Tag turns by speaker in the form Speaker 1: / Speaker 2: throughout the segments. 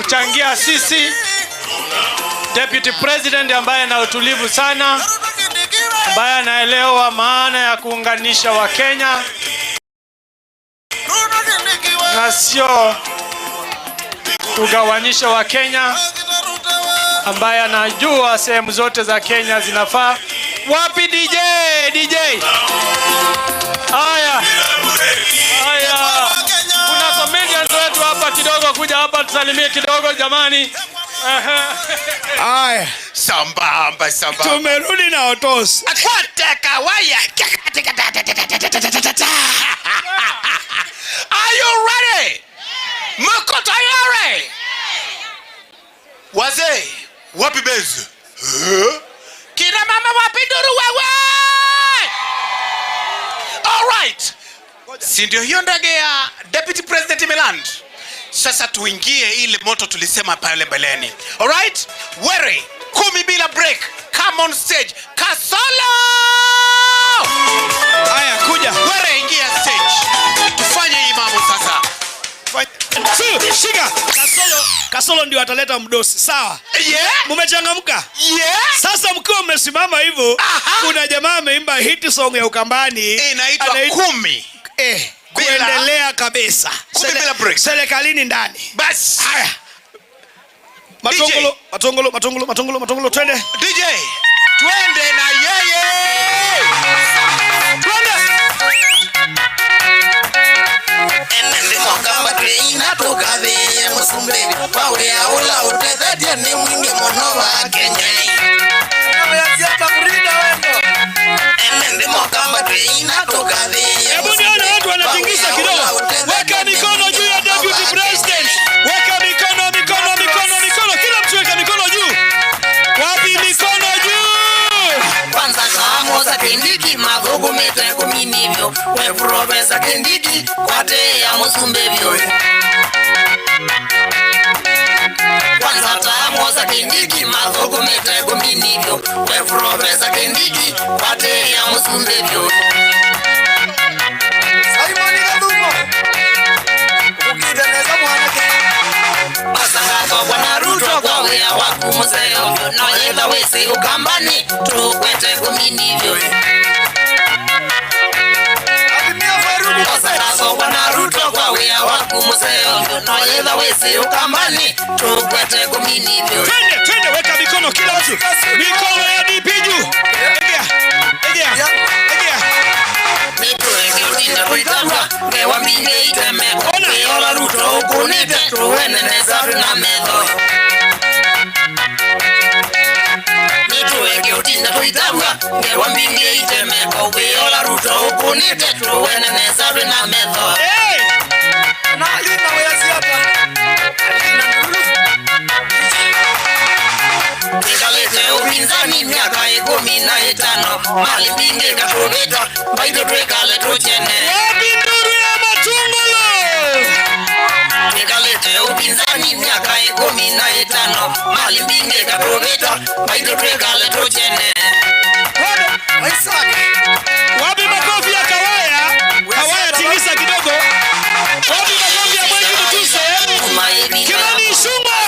Speaker 1: Kuchangia sisi Deputy President ambaye ana utulivu sana, ambaye anaelewa maana ya kuunganisha Wakenya na sio kugawanyisha Wakenya, ambaye anajua sehemu zote za Kenya zinafaa. Wapi DJ? DJ. Haya. Haya. Kuna comedians wetu hapa kidogo, kuja hapa tusalimie kidogo jamani.
Speaker 2: Aya,
Speaker 3: Sambamba sambamba.
Speaker 2: Tumerudi na Otos.
Speaker 3: Akwate waya. Are you ready? Mko tayari? Wazee, wapi bezi? Huh? Kina mama wapi nduru wewe? All right. Si ndio hiyo ndege ya Deputy President imeland? Sasa tuingie ile moto tulisema pale mbeleni. All right? Were 10 bila break. Come on stage. Kasolo!
Speaker 2: Haya, kuja.
Speaker 3: Were ingia stage. Tufanye hii mambo sasa.
Speaker 2: Su, shika. Kasolo, Kasolo ndio ataleta mdosi. Sawa.
Speaker 3: Yeah?
Speaker 2: Mumechangamka?
Speaker 3: Yeah?
Speaker 2: Sasa mkiwa mmesimama hivyo, kuna jamaa ameimba hit song ya Ukambani.
Speaker 3: Inaitwa 10. Bila
Speaker 2: Kuendelea kabisa.
Speaker 3: 10 bila break.
Speaker 2: Serikalini ndani.
Speaker 3: Bas.
Speaker 2: Haya. Matongolo,
Speaker 3: DJ.
Speaker 2: matongolo, matongolo, matongolo, matongolo, twende.
Speaker 3: DJ, twende na yeye.
Speaker 2: Twende.
Speaker 4: Enende mwakamba tweina tukathiie musumbi wawia ula utethetie ni mwingi muno wa Kenya. Enende mwakamba tweina tukathiie.
Speaker 2: Hebu nione watu wanatingiza kidogo. Weka mikono juu ya Deputy President. Weka mikono, mikono, mikono, mikono. Kila mtu weka mikono juu. Wapi mikono juu?
Speaker 4: Kwanza kamoza Kindiki mathugumite kuminivyo we Profesa Kindiki kwatia musumbivyo. Kwanza tamoza Kindiki mathugumite kuminivyo we Profesa Kindiki kwatia musumbivyo.
Speaker 5: Simon Gathumo ukiteneza mwanake.
Speaker 4: Masangazo Bwana Ruto kwa wia waku museo no yetha wisi Ukambani tukwete kuminivyo.
Speaker 5: Atimia Faruku.
Speaker 4: Masangazo Bwana Ruto kwa wia waku museo no yetha wisi Ukambani tukwete kuminivyo.
Speaker 2: Twende, twende, weka mikono kila mtu. Mikono ya DP juu. Egea, egea, egea.
Speaker 4: Nituengeutinda tuitamba ngewa mbinge itemeko wiola Ruto ukunite tuweneneza twina metho. Nituengeutinda tuitamba ngewa mbinge itemeko wiola Ruto ukunite tuweneneza twina metho.
Speaker 2: Hey!
Speaker 5: Na lina weziata alina ndulu.
Speaker 4: Twikalite upinzani miaka 15 mali mbingi katuvita mbaithu twikale tuchene.
Speaker 2: Wapi nduru ya Matungulu?
Speaker 4: Twikalite upinzani miaka 15 mali mbingi katuvita mbaithu twikale tuchene.
Speaker 5: Isaac.
Speaker 2: Wapi makofi ya Kawaya? Kawaya tingiza kidogo. Wapi makofi ya Mwengi Mutuse? Kimani Ichung'wah.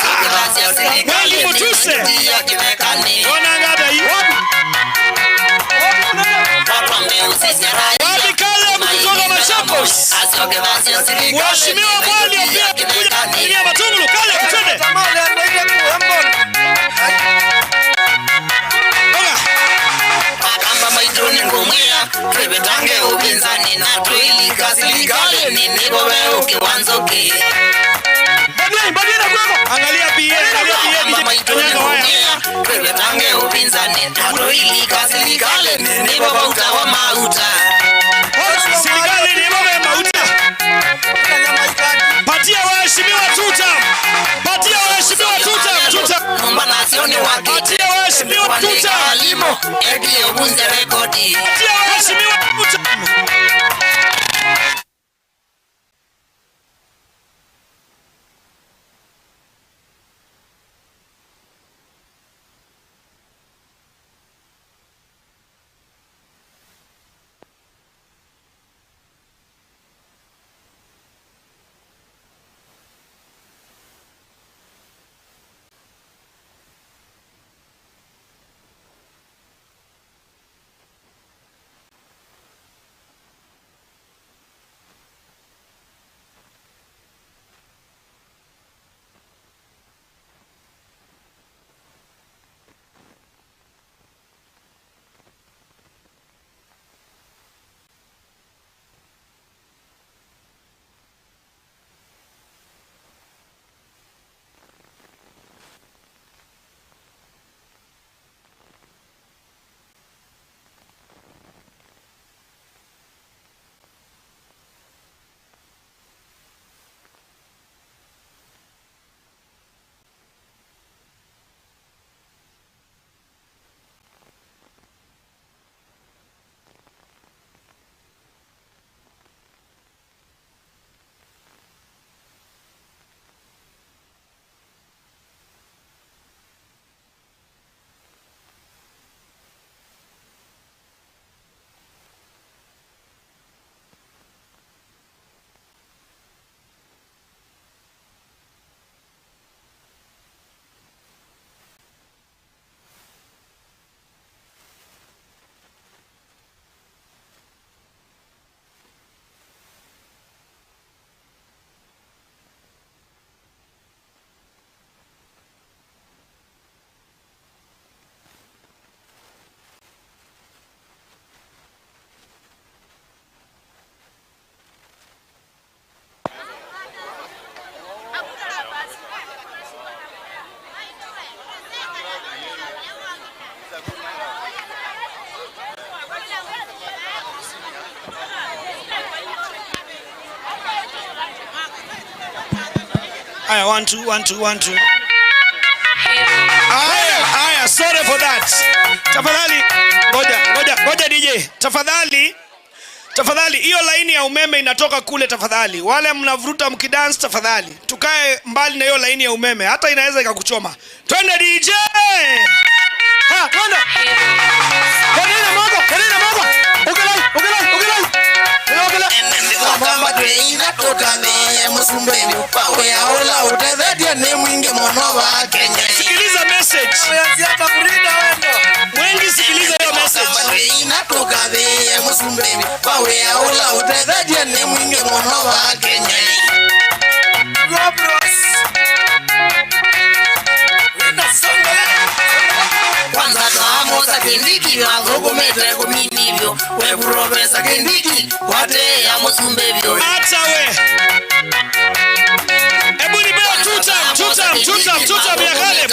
Speaker 2: Mwengi Mutuse. Ona ngada hii. Wapi Caleb kutoka Machakos? Mheshimiwa Mwali pia kuja kusalimia Matungulu. Caleb, twende.
Speaker 5: Tamale anaita kuembon.
Speaker 2: Oga.
Speaker 4: Akamba maituni ngumwia twivitange upinzani na twilika silikalini nivowe ukiwanzuki.
Speaker 2: Angalia PA, angalia PA
Speaker 4: Akamba
Speaker 2: DJ
Speaker 4: maituni
Speaker 2: kanyaga waya.
Speaker 4: ngumwia twivitange upinzani na twilika silikalini nivowe utawa mauta.
Speaker 2: Serikali ni baba ya mauta. Patia waheshimiwa tuta. Patia waheshimiwa tuta, tuta.
Speaker 4: Numba nasioni wakite.
Speaker 2: Patia waheshimiwa tuta.
Speaker 4: Alimo eki ubunze rekodi.
Speaker 2: Patia waheshimiwa tuta. Aya, one two, one two, one two. Aya, aya, sorry for that. Tafadhali, ngoja, ngoja, ngoja DJ. Tafadhali, tafadhali, hiyo laini ya umeme inatoka kule tafadhali. Wale mnavuruta mkidance tafadhali. Tukae mbali na hiyo laini ya umeme. Hata inaweza ikakuchoma. Twende DJ! Ha, twende. Kelele mogo, kelele mogo. Ugelai, ugelai, ugelai. Ugelai.
Speaker 4: Wakamba tweitha tukathie musumbĩ wawĩa ũla ũtethetie nĩ mwingĩ mũno wa Kenya.
Speaker 2: Sikiliza message. Mwengi, sikiliza hiyo message.
Speaker 4: Tweitha tukathie musumbĩ wawĩa ũla ũtethetie nĩ mwingĩ mũno wa Kenya. Kwanza twamosa Kindiki wathũkũmĩte kũminivyo we Profesa Kindiki wateya mũsumbĩ vyo.
Speaker 2: Hata we. Hebu nipewe two time, two time, two time, two time ya Caleb.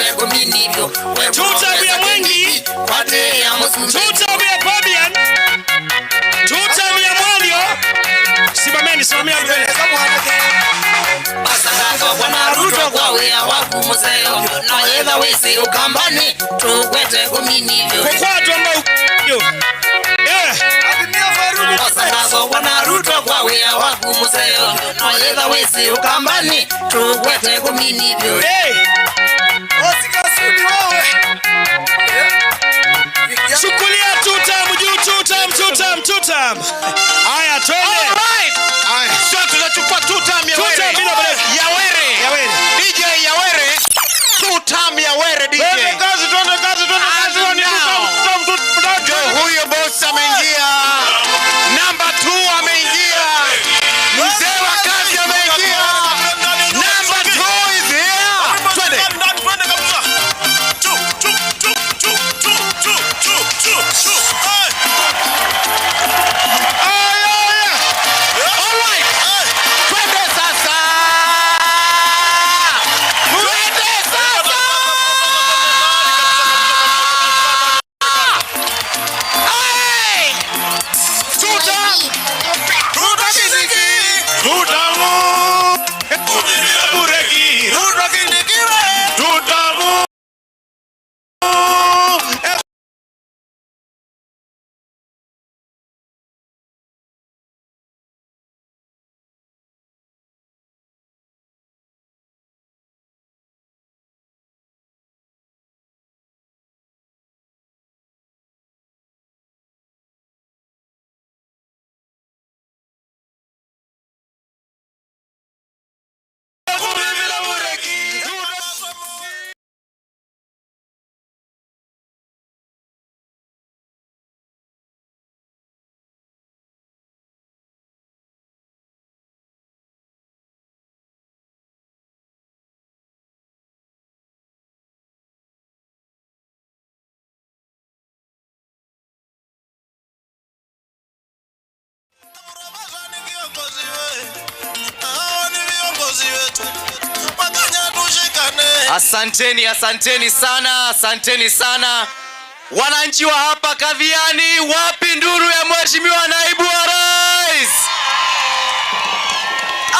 Speaker 2: Two time ya Mwengi. Two time ya Fabian. Two time ya Mwanio. Simameni, simamia mbele.
Speaker 4: Bwana Ruto kwa wia waku museo no yetha wisi ukambani tukwete kuminivyo.
Speaker 2: Kwa watu ambao yo. Eh,
Speaker 4: Bwana Ruto kwa wia waku museo no yetha wisi ukambani tukwete kuminivyo.
Speaker 2: Hey. Chukulia two time juu, two time, two time, two time. Haya, twende.
Speaker 3: Alright.
Speaker 2: Haya.
Speaker 3: So tunachukua two time ya
Speaker 2: Two
Speaker 3: Were.
Speaker 2: time bila break.
Speaker 3: Ya Were.
Speaker 2: Ya Were.
Speaker 3: DJ ya Were. Two time ya Were DJ.
Speaker 1: Twende kazi, twende kazi, twende kazi.
Speaker 3: And
Speaker 1: Ni two
Speaker 3: now.
Speaker 1: time, two time, two time.
Speaker 3: Ndio huyo boss ameingia. Number 2 ameingia. Mzee wa kazi ameingia. Number 2 is here. Twende.
Speaker 6: Twende kabisa. Chu, chu, chu, chu, chu, chu, chu, chu, chu. Hey.
Speaker 3: All right. Twende sasa. Twende sasa. Hey!
Speaker 2: Two time.
Speaker 6: Ruto Kindiki.
Speaker 1: Tutamu. Bureki.
Speaker 6: Ruto Kindiki we.
Speaker 1: Tutamu.
Speaker 6: Profesa ni kiongozi we. Hao ni viongozi wetu. Wakenya tushikane.
Speaker 7: Asanteni, asanteni sana, asanteni sana wananchi wa hapa Kathiani. Wapi nduru ya mheshimiwa naibu wa rais?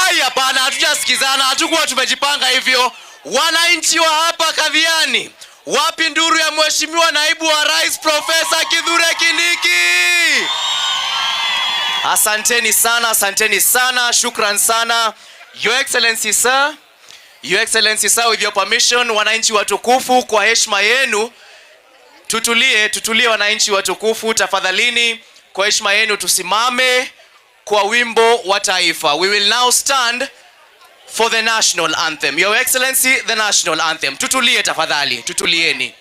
Speaker 7: Ai, hapana, hatujasikizana, hatukuwa tumejipanga hivyo. Wananchi wa hapa Kathiani, wapi nduru ya mheshimiwa naibu wa rais Profesa Kithure Kindiki? Asanteni sana, asanteni sana, shukran sana. Your Excellency sir, Your Excellency sir, with your permission, wananchi watukufu, kwa heshima yenu tutulie, tutulie wananchi watukufu, tafadhalini, kwa heshima yenu tusimame kwa wimbo wa taifa. We will now stand for the national anthem. Your Excellency, the national anthem. Tutulie tafadhali, tutulieni.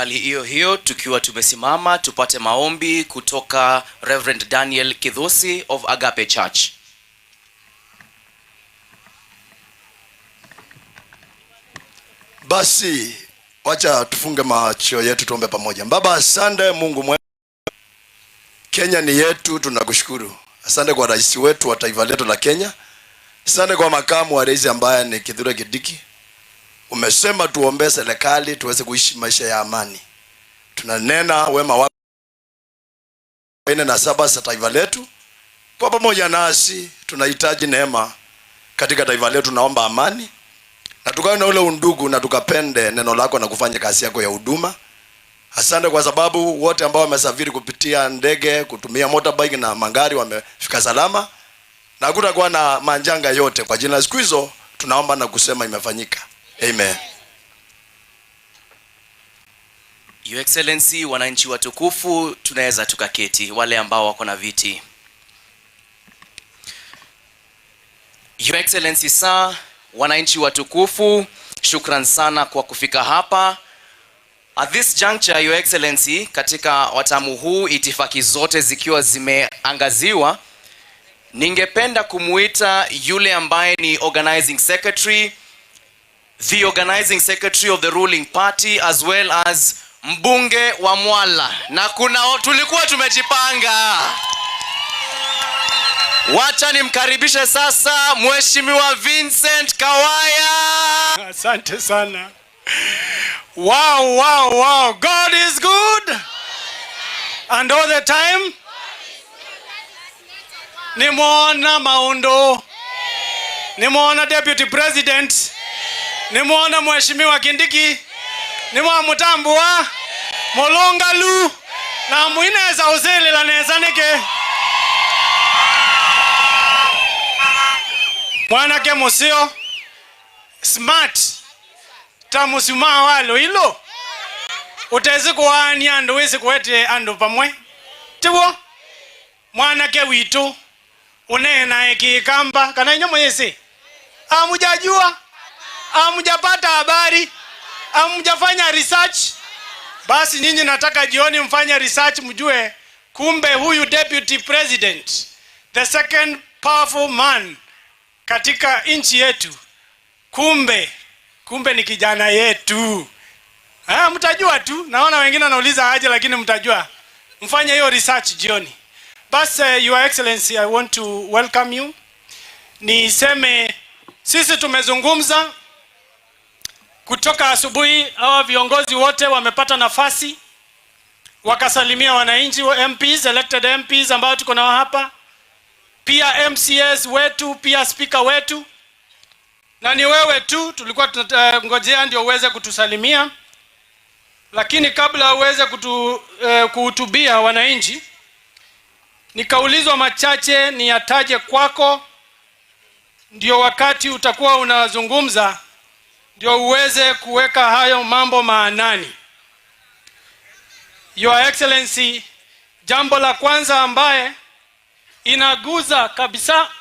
Speaker 7: hali hiyo hiyo, tukiwa tumesimama, tupate maombi kutoka Reverend Daniel Kidhusi of Agape Church.
Speaker 8: Basi wacha tufunge macho yetu tuombe pamoja. Baba, asante Mungu mwema. Kenya ni yetu, tunakushukuru. Asante kwa rais wetu wa taifa letu la Kenya. Asante kwa makamu wa rais ambaye ni Kithure Kindiki. Umesema tuombee serikali tuweze kuishi maisha ya amani. Tunanena wema wako 47 za taifa letu. Kwa pamoja nasi tunahitaji neema katika taifa letu, naomba amani na tukawe na ule undugu na tukapende neno lako na kufanya kazi yako ya huduma. Asante kwa sababu wote ambao wamesafiri kupitia ndege, kutumia motorbike na magari wamefika salama na hakutakuwa na majanga yote. Kwa jina la siku hizo tunaomba na kusema imefanyika. Amen.
Speaker 7: Your Excellency, wananchi watukufu, tunaweza tukaketi, wale ambao wako na viti. Your Excellency sir, wananchi watukufu, shukran sana kwa kufika hapa. At this juncture, Your Excellency, katika watamu huu itifaki zote zikiwa zimeangaziwa, ningependa kumuita yule ambaye ni organizing secretary, the organizing secretary of the ruling party as well as mbunge wa Mwala, na kuna tulikuwa tumejipanga. Wacha nimkaribishe sasa Mheshimiwa Vincent Kawaya.
Speaker 1: Asante sana. Wow. God is good. And all the time. Nimeona Maundo. Nimeona Deputy President. Nimeona Mheshimiwa Kindiki. Nimeona Mutambua. Molongalu. Na mwineza uzili la nezanike. Mwanake musio smart tamusuma walo ilo utezi kuwania andu wisi kuwete andu pamwe tiwo mwanake witu unena ikikamba kana inyo mwezi amujajua, amujapata habari, amujafanya research. Basi nyinyi nataka jioni mfanye research mjue kumbe huyu deputy president, the second powerful man katika nchi yetu, kumbe ni kijana yetu. Mtajua tu. Naona wengine wanauliza aje, lakini mtajua. Mfanye hiyo research jioni. Basi, Your Excellency, I want to welcome you. Niseme sisi tumezungumza kutoka asubuhi, hawa viongozi wote wamepata nafasi wakasalimia wananchi wa MPs, elected MPs ambao tuko nao hapa, pia MCAs wetu, pia speaker wetu, na ni wewe tu tulikuwa tunangojea ndio uweze kutusalimia. Lakini kabla uweze kuhutubia wananchi, nikaulizwa machache niyataje kwako, ndio wakati utakuwa unazungumza ndio uweze kuweka hayo mambo maanani. Your Excellency, jambo la kwanza ambaye inaguza kabisa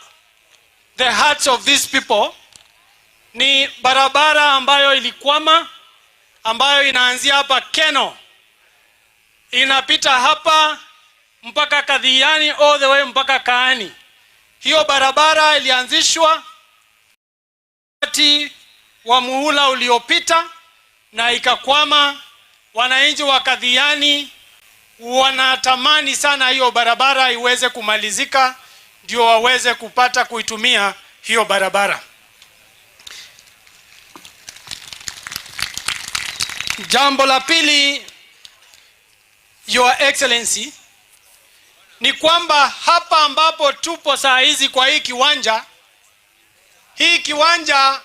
Speaker 1: the hearts of these people ni barabara ambayo ilikwama, ambayo inaanzia hapa Keno, inapita hapa mpaka Kathiani, all the way mpaka Kaani. Hiyo barabara ilianzishwa wakati wa muhula uliopita na ikakwama. Wananchi wa Kathiani wanatamani sana hiyo barabara iweze kumalizika ndio waweze kupata kuitumia hiyo barabara. Jambo la pili, Your Excellency, ni kwamba hapa ambapo tupo saa hizi kwa hii kiwanja, hii kiwanja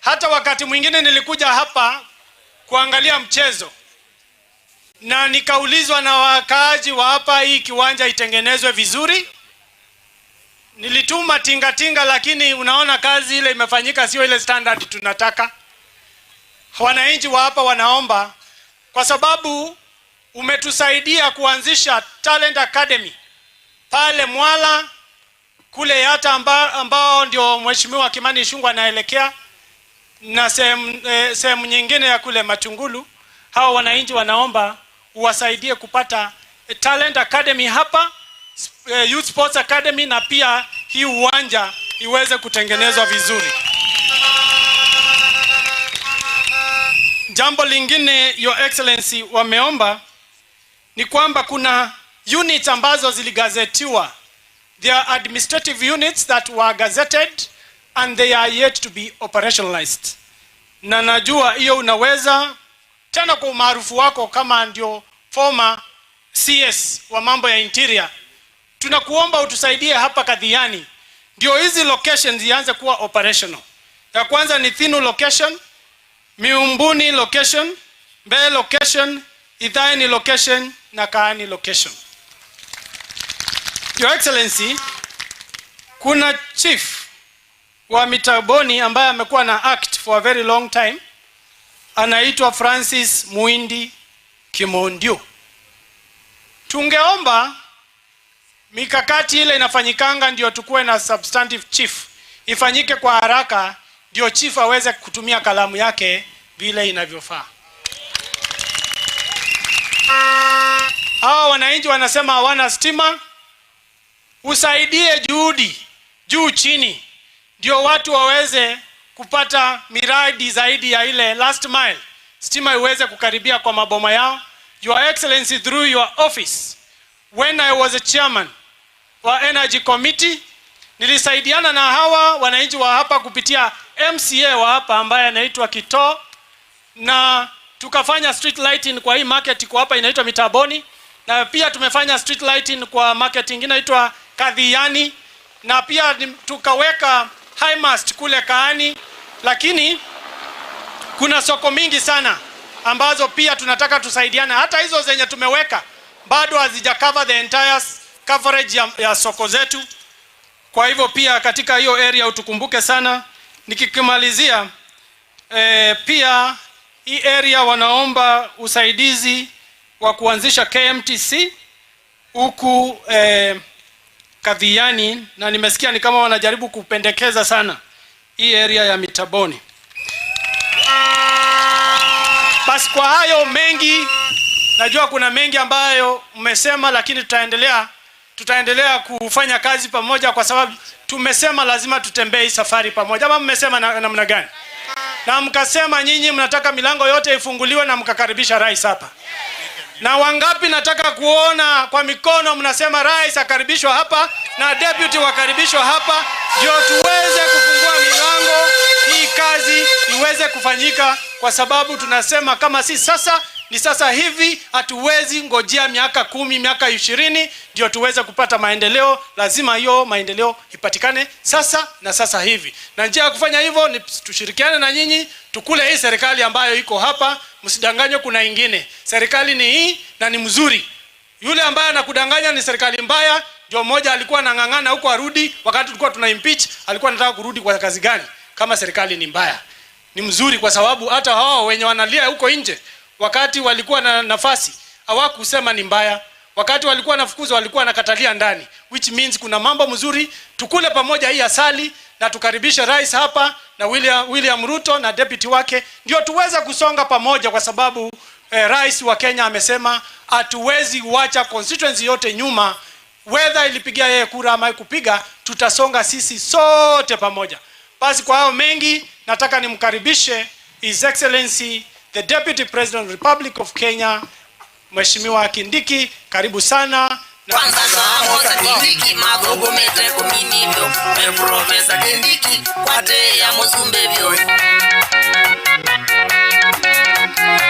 Speaker 1: hata wakati mwingine nilikuja hapa kuangalia mchezo na nikaulizwa na wakaaji wa hapa hii kiwanja itengenezwe vizuri. Nilituma tingatinga, lakini unaona kazi ile imefanyika sio ile standard tunataka. Wananchi wa hapa wanaomba, kwa sababu umetusaidia kuanzisha Talent Academy pale Mwala kule Yatta ambao ndio Mheshimiwa Kimani Ichung'wah anaelekea, na sehemu nyingine ya kule Matungulu. Hawa wananchi wanaomba uwasaidie kupata Talent Academy hapa, Youth Sports Academy, na pia hii uwanja iweze kutengenezwa vizuri. Jambo lingine, Your Excellency, wameomba ni kwamba kuna units ambazo ziligazetiwa. There are administrative units that were gazetted and they are yet to be operationalized. Na najua hiyo unaweza tena kwa umaarufu wako kama ndio former CS wa mambo ya interior, tunakuomba utusaidie hapa Kathiani ndio hizi locations zianze kuwa operational. Ya kwanza ni Thinu location, Miumbuni location, Mbeya location, Ithaeni location na Kaani location. Your Excellency, kuna chief wa Mitaboni ambaye amekuwa na act for a very long time, anaitwa Francis Muindi Kimondio. Tungeomba mikakati ile inafanyikanga ndio tukuwe na substantive chief ifanyike kwa haraka, ndio chief aweze kutumia kalamu yake vile inavyofaa. Hawa wananchi wanasema hawana stima. Usaidie juhudi juu chini, ndio watu waweze kupata miradi zaidi ya ile last mile, stima iweze kukaribia kwa maboma yao. Your Excellency, through your office, when I was a chairman wa Energy Committee, nilisaidiana na hawa wananchi wa hapa kupitia MCA wa hapa ambaye anaitwa Kito, na tukafanya street lighting kwa hii market kwa hapa inaitwa Mitaboni, na pia tumefanya street lighting kwa market nyingine inaitwa Kathiani, na pia tukaweka high mast kule Kaani. Lakini kuna soko mingi sana ambazo pia tunataka tusaidiane. Hata hizo zenye tumeweka bado hazija cover the entire coverage ya soko zetu. Kwa hivyo pia katika hiyo area utukumbuke sana. Nikikimalizia, pia hii area wanaomba usaidizi wa kuanzisha KMTC huku Kathiani, na nimesikia ni kama wanajaribu kupendekeza sana hii area ya Mitaboni. Basi kwa hayo mengi, najua kuna mengi ambayo mmesema, lakini tutaendelea kufanya kazi pamoja, kwa sababu tumesema lazima tutembee hii safari pamoja. Ama mmesema namna gani? Na mkasema nyinyi mnataka milango yote ifunguliwe na mkakaribisha rais hapa. Na wangapi nataka kuona kwa mikono mnasema rais akaribishwa hapa na deputy wakaribishwa hapa, ndio tuweze kufungua milango, hii kazi iweze kufanyika, kwa sababu tunasema kama si sasa ni sasa hivi. Hatuwezi ngojea miaka 10, miaka 20 ndio tuweze kupata maendeleo. Lazima hiyo maendeleo ipatikane sasa na sasa hivi, na njia ya kufanya hivyo ni tushirikiane na nyinyi, tukule hii serikali ambayo iko hapa. Msidanganywe kuna ingine. Serikali ni hii na ni mzuri. Yule ambaye anakudanganya ni serikali mbaya. Ndio mmoja alikuwa anang'ang'ana huko arudi, wakati tulikuwa tuna impeach, alikuwa anataka kurudi kwa kazi gani kama serikali ni mbaya? Ni mzuri kwa sababu hata hao wenye wanalia huko nje wakati walikuwa na nafasi hawakusema ni mbaya. Wakati walikuwa nafukuzwa walikuwa wanakatalia ndani, which means kuna mambo mzuri. Tukule pamoja hii asali na tukaribishe rais hapa na William Ruto na deputy wake, ndio tuweze kusonga pamoja, kwa sababu rais wa Kenya amesema hatuwezi wacha constituency yote nyuma. Whether ilipigia yeye kura ama haikupiga, tutasonga sisi sote pamoja. Basi kwa hayo mengi, nataka nimkaribishe His Excellency the Deputy President of the Republic of Kenya, Mheshimiwa Kindiki. Karibu sana.
Speaker 4: Kwanza kamoza Kindiki mathugumite kuminivyo we Profesa Kindiki kwate ya musumbe vyo.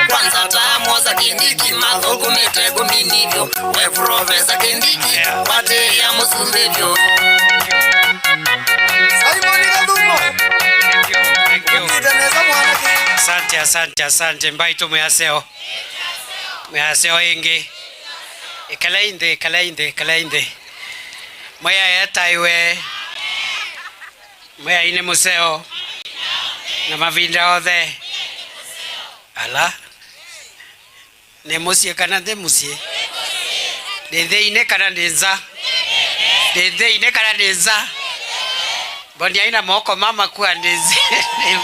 Speaker 4: Kwanza tamoza Kindiki mathugumite kuminivyo we Profesa Kindiki kwate ya musumbe vyo.
Speaker 5: Simon Gathumo.
Speaker 9: Thank you.
Speaker 5: Niteneza mwanake.
Speaker 9: Asante, asante, asante. Mbaito mwaseo. Mwaseo ingi. Ikalainde, ikalainde, ikalainde. Mwaya yataiwe. Mwaya ine museo. Na mavinda othe. Ala. Ni musie kana ndi musie? Ndi thiini kana ndi nza? Ndi thiini kana ndi nza? Mboni aina moko mama kuwa ndi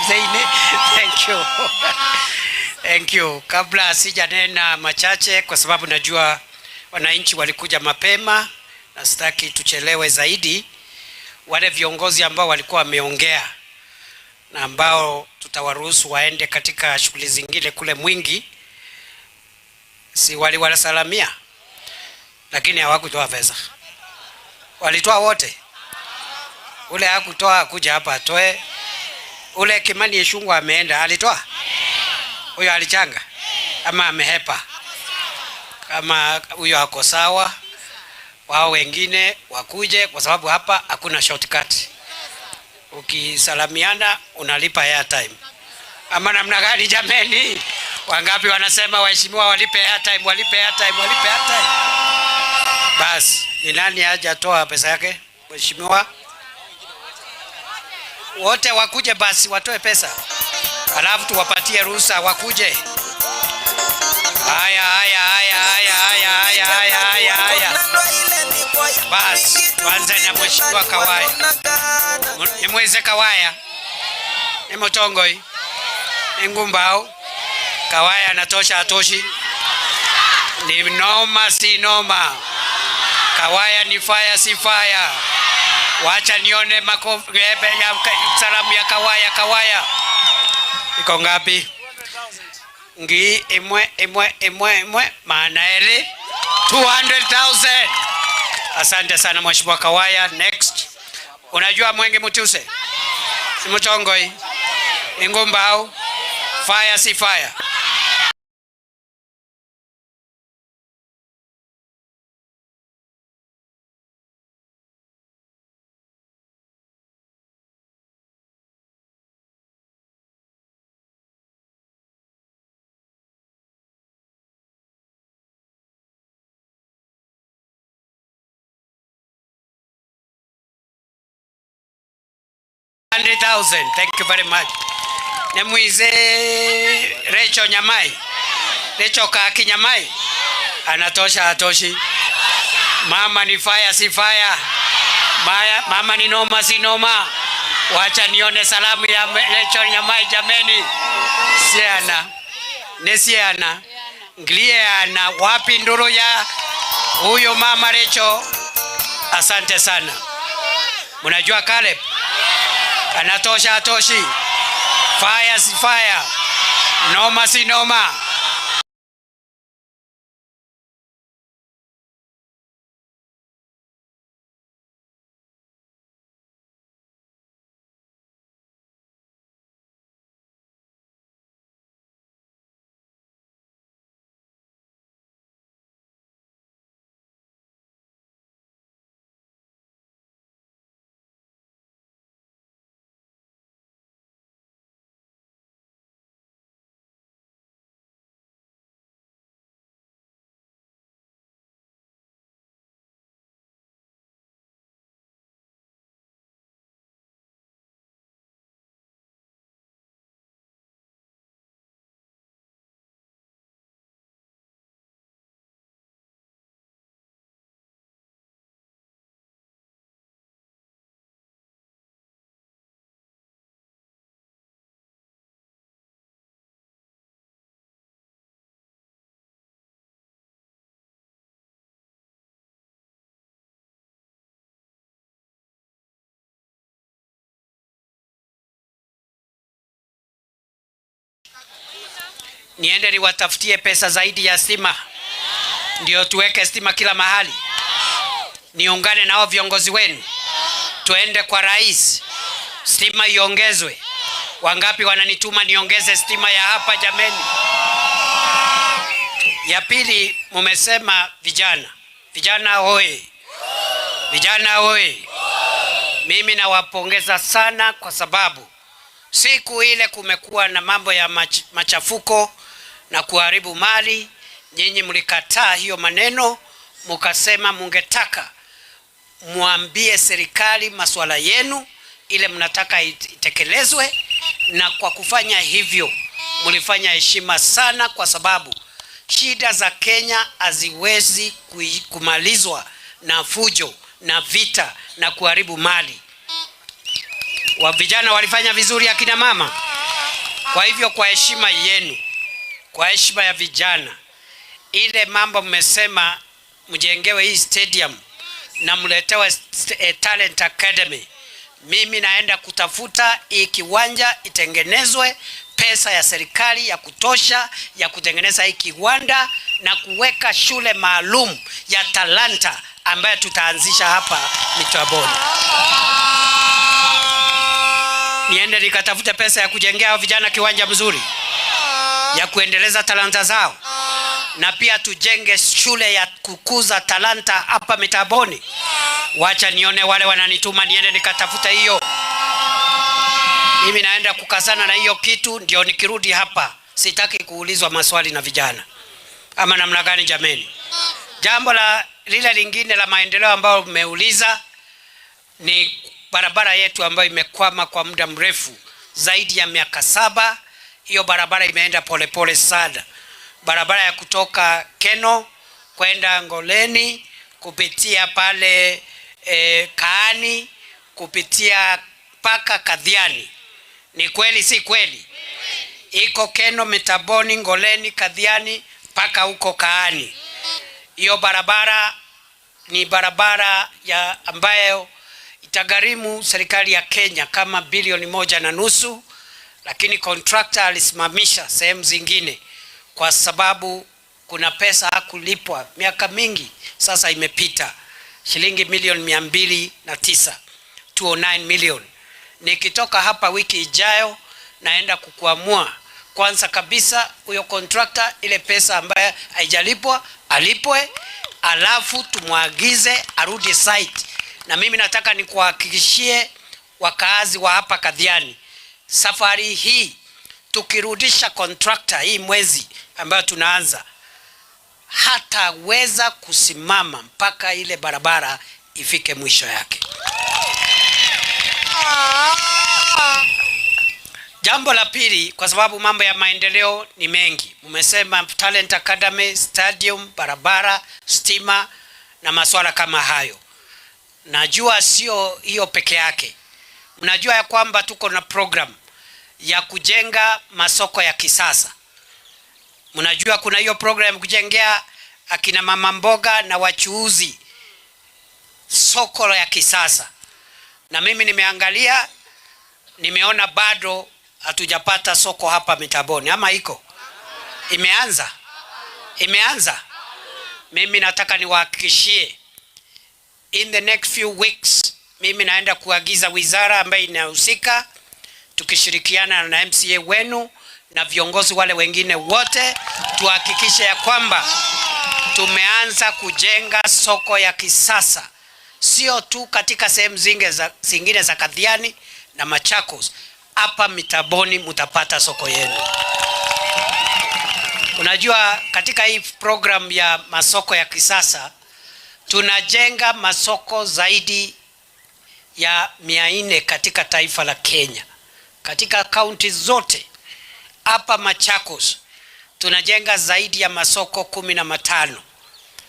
Speaker 9: thiini. Thank you. Thank you. Kabla sijanena machache, kwa sababu najua wananchi walikuja mapema na sitaki tuchelewe zaidi, wale viongozi ambao walikuwa wameongea na ambao tutawaruhusu waende katika shughuli zingine kule Mwingi, si waliwasalamia, lakini hawakutoa pesa. Walitoa wote. Ule hakutoa kuja hapa atoe. Ule Kimani Ichung'wah ameenda, alitoa? Huyo alichanga ama amehepa? Kama huyo ako sawa, wao wengine wakuje, kwa sababu hapa hakuna shortcut. Ukisalamiana unalipa airtime ama namna gani jameni? Wangapi wanasema waheshimiwa walipe airtime, walipe airtime, walipe airtime? Basi ni nani hajatoa pesa yake? Mheshimiwa, wote wakuje basi watoe pesa, alafu tuwapatie ruhusa wakuje. Haya, haya, haya, haya, haya, haya, haya, haya, haya. Basi tuanze na Mheshimiwa Kawaya. Nimweze Kawaya, ni mutongoi, ni ngumbao. Kawaya anatosha, atoshi? Ni noma, si noma? Kawaya ni fire, si fire? Wacha nione makofi ya salamu ya Kawaya. Kawaya iko ngapi? Ngi imwe imwe imwe imwe maana ele 200,000. Asante sana Mheshimiwa Kawaya. Next. Unajua Mwengi Mutuse? Si mutongoi? Ingumbao? Fire si fire? 100,000. Thank you very much. Nemwize Rachel Nyamai. Rachel Kaki Nyamai. Anatosha, atoshi? Mama ni fire, si fire? Maya, mama ni noma, si noma? Wacha nione salamu ya Rachel Nyamai jameni. Siana. Ne siana. Ngliana wapi nduru ya huyo mama Rachel? Asante sana. Mnajua Caleb? Anatosha, atoshi? Fire si fire? Noma si noma? Niende niwatafutie pesa zaidi ya stima, ndio tuweke stima kila mahali. Niungane nao viongozi wenu, tuende kwa rais, stima iongezwe. Wangapi wananituma niongeze stima ya hapa jameni? Ya pili, mumesema vijana. Vijana hoi. Vijana hoi. Mimi nawapongeza sana kwa sababu siku ile kumekuwa na mambo ya machafuko na kuharibu mali. Nyinyi mlikataa hiyo maneno, mukasema mungetaka muambie serikali masuala yenu ile mnataka itekelezwe, na kwa kufanya hivyo mlifanya heshima sana, kwa sababu shida za Kenya haziwezi kumalizwa na fujo na vita na kuharibu mali. Wa vijana walifanya vizuri, akina mama. Kwa hivyo kwa heshima yenu, Kwa heshima ya vijana, ile mambo mmesema mjengewe hii stadium na mletewe Talent Academy, mimi naenda kutafuta hii kiwanja itengenezwe, pesa ya serikali ya kutosha ya kutengeneza hii kiwanda na kuweka shule maalum ya talanta ambayo tutaanzisha hapa Mitaboni. Niende nikatafute pesa ya kujengea hao vijana kiwanja mzuri ya kuendeleza talanta zao, na pia tujenge shule ya kukuza talanta hapa Mitaboni. Wacha nione wale wananituma niende nikatafuta hiyo. Mimi naenda kukazana na hiyo kitu, ndio nikirudi hapa sitaki kuulizwa maswali na vijana, ama namna gani jameni? Jambo la lile lingine la maendeleo ambayo mmeuliza ni barabara yetu ambayo imekwama kwa muda mrefu zaidi ya miaka 7. Hiyo barabara imeenda polepole sana. Barabara ya kutoka Keno kwenda Ngoleni kupitia pale Kaani kupitia mpaka Kathiani. Ni kweli si kweli? Iko Keno, Mitaboni, Ngoleni, Kathiani mpaka huko Kaani. Hiyo barabara ni barabara ya ambayo itagharimu serikali ya Kenya kama bilioni 1.5, lakini contractor alisimamisha sehemu zingine kwa sababu kuna pesa hakulipwa miaka mingi sasa imepita, shilingi milioni 209, 209 million. Nikitoka hapa wiki ijayo naenda kukuamua kwanza kabisa huyo contractor ile pesa ambayo haijalipwa alipwe, alafu tumwagize arudi site. Na mimi nataka nikuhakikishie wakaazi wa hapa Kathiani, safari hii tukirudisha contractor hii mwezi ambayo tunaanza, hataweza kusimama mpaka ile barabara ifike mwisho yake. Jambo la pili, kwa sababu mambo ya maendeleo ni mengi, mmesema Talent Academy, stadium, barabara, stima na masuala kama hayo. Najua sio hiyo peke yake. Mnajua ya kwamba tuko na program ya kujenga masoko ya kisasa. Mnajua kuna hiyo program kujengea akina mama mboga na wachuuzi soko ya kisasa. Na mimi nimeangalia, nimeona bado hatujapata soko hapa Mitaboni, ama iko? Imeanza? Imeanza? Mimi nataka niwahakikishie in the next few weeks mimi naenda kuagiza wizara ambayo inahusika, tukishirikiana na MCA wenu na viongozi wale wengine wote, tuhakikishe ya kwamba tumeanza kujenga soko ya kisasa, sio tu katika sehemu zingine za Kathiani na Machakos. Hapa Mitaboni mtapata soko yenu. Unajua katika hii program ya masoko ya kisasa tunajenga masoko zaidi ya 400 katika taifa la Kenya, katika kaunti zote. Hapa Machakos tunajenga zaidi ya masoko 15.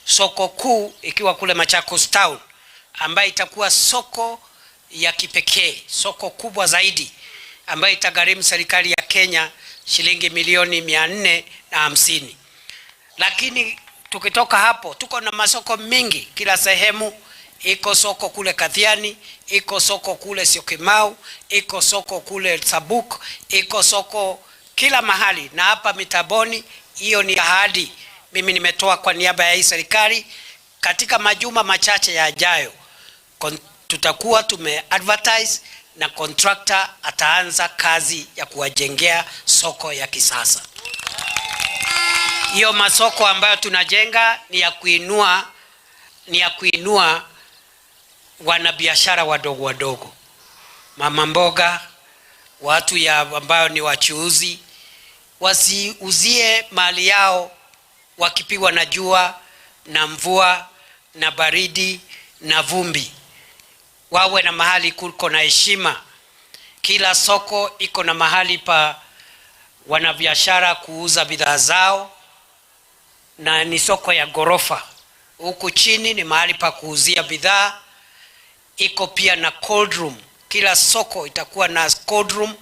Speaker 9: Soko kuu ikiwa kule Machakos town, ambayo itakuwa soko ya kipekee, soko kubwa zaidi ambayo itagharimu serikali ya Kenya shilingi milioni 450. Lakini tukitoka hapo tuko na masoko mingi kila sehemu. Iko soko kule Kathiani, iko soko kule Syokimau, iko soko kule Sabuk, iko soko kila mahali. Na hapa Mitaboni, hiyo ni ahadi mimi nimetoa kwa niaba ya hii serikali. Katika majuma machache yajayo tutakuwa tume-advertise na contractor ataanza kazi ya kuwajengea soko ya kisasa. Hiyo masoko ambayo tunajenga ni ya kuinua wanabiashara wadogo wadogo, mama mboga, watu ya ambao ni wachuuzi, wasiuzie mali yao wakipigwa na jua na mvua na baridi na vumbi. Wawe na mahali kuko na heshima. Kila soko iko na mahali pa wanabiashara kuuza bidhaa zao, na ni soko ya ghorofa. Huku chini ni mahali pa kuuzia bidhaa. Iko pia na cold room. Kila soko itakuwa na cold room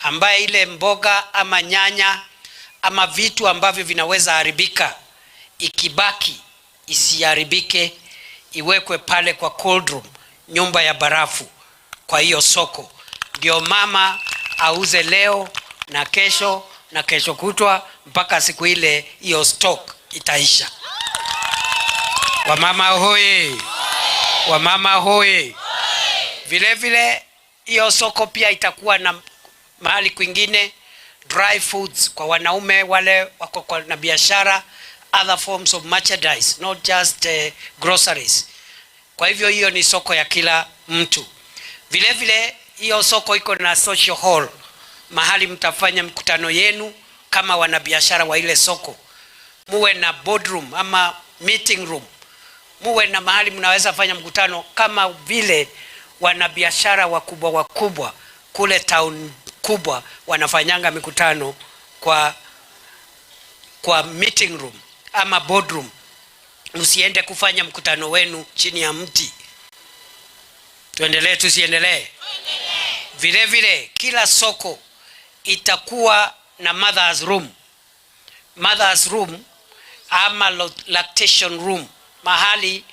Speaker 9: ambaye ile mboga ama nyanya ama vitu ambavyo vinaweza haribika, ikibaki isiharibike, iwekwe pale kwa cold room, nyumba ya barafu kwa hiyo soko, ndio mama auze leo na kesho na kesho kutwa mpaka siku ile hiyo stock itaisha. Wamama hoye! Wamama hoye! Vile vile hiyo soko pia itakuwa na mahali kwingine dry foods kwa wanaume wale wako na biashara, other forms of merchandise, not just groceries. Kwa hivyo hiyo ni soko ya kila mtu. Vile vile hiyo soko iko na social hall, mahali mtafanya mkutano yenu kama wanabiashara wa ile soko. Muwe na boardroom ama meeting room, muwe na mahali mnaweza fanya mkutano kama vile wanabiashara wakubwa wakubwa kule town kubwa wanafanyanga mikutano kwa meeting room ama boardroom. Msiende kufanya mkutano wenu chini ya mti. Tuendelee tusiendelee? Vile vile kila soko itakuwa na mother's room. Mother's room ama lactation room, mahali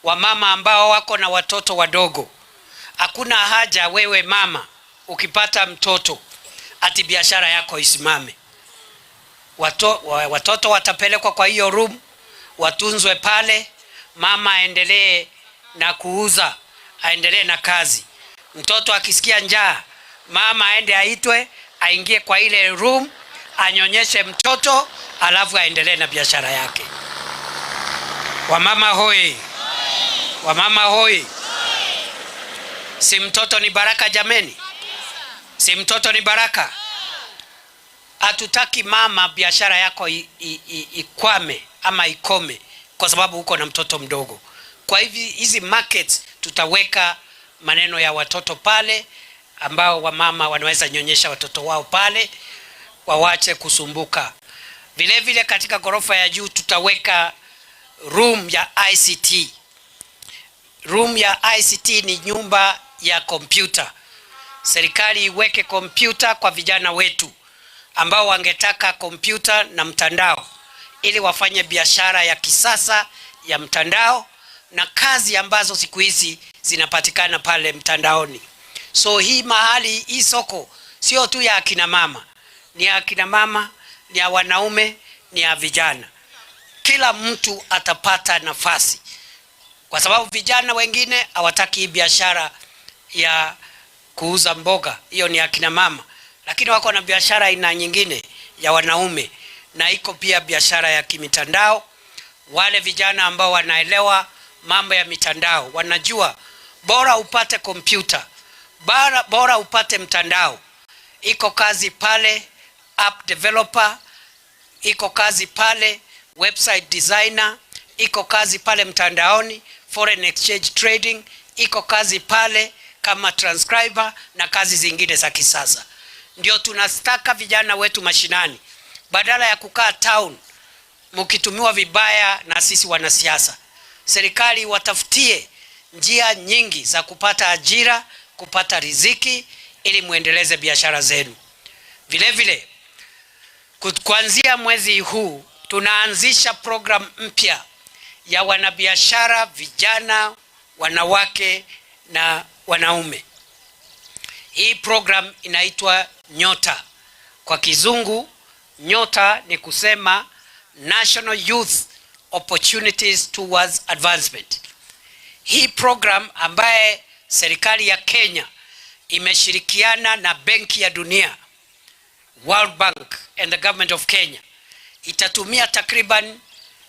Speaker 9: wamama ambao wako na watoto wadogo. Hakuna haja wewe mama ukipata mtoto ati biashara yako isimame. Watoto watapelekwa kwa hiyo room, watunzwe pale, mama aendelee na kuuza, aendelee na kazi. Mtoto akisikia njaa, mama aende aitwe, aingie kwa ile room, anyonyeshe mtoto, alafu aendelee na biashara yake. Wamama hoi! Wamama hoi! Si mtoto ni baraka jameni? Si mtoto ni baraka? Hatutaki mama biashara yako ikwame ama ikome kwa sababu uko na mtoto mdogo. Kwa hivi hizi markets tutaweka maneno ya watoto pale, ambao wamama wanaweza nyonyesha watoto wao pale, wawache kusumbuka. Vile vile katika ghorofa ya juu tutaweka room ya ICT. Room ya ICT ni nyumba ya kompyuta. Serikali iweke kompyuta kwa vijana wetu ambao wangetaka kompyuta na mtandao ili wafanye biashara ya kisasa ya mtandao na kazi ambazo siku hizi zinapatikana pale mtandaoni. So hii mahali, hii soko sio tu ya akina mama, ni ya akina mama, ni ya wanaume, ni ya vijana. Kila mtu atapata nafasi, kwa sababu vijana wengine hawataki hii biashara ya kuuza mboga, hiyo ni akina mama, lakini wako na biashara aina nyingine ya wanaume, na iko pia biashara ya kimitandao. Wale vijana ambao wanaelewa mambo ya mitandao wanajua bora upate kompyuta, bora upate mtandao. Iko kazi pale app developer, iko kazi pale website designer, iko kazi pale mtandaoni foreign exchange trading, iko kazi pale kama transcriber na kazi zingine za kisasa. Ndio tunataka vijana wetu mashinani, badala ya kukaa town mkitumiwa vibaya na sisi wanasiasa. Serikali watafutie njia nyingi za kupata ajira, kupata riziki ili muendeleze biashara zenu. Vile vile kuanzia mwezi huu tunaanzisha program mpya ya wanabiashara vijana, wanawake na wanaume. Hii program inaitwa Nyota. Kwa kizungu Nyota ni kusema National Youth Opportunities Towards Advancement. Hii program ambaye serikali ya Kenya imeshirikiana na Benki ya Dunia, World Bank and the Government of Kenya, itatumia takriban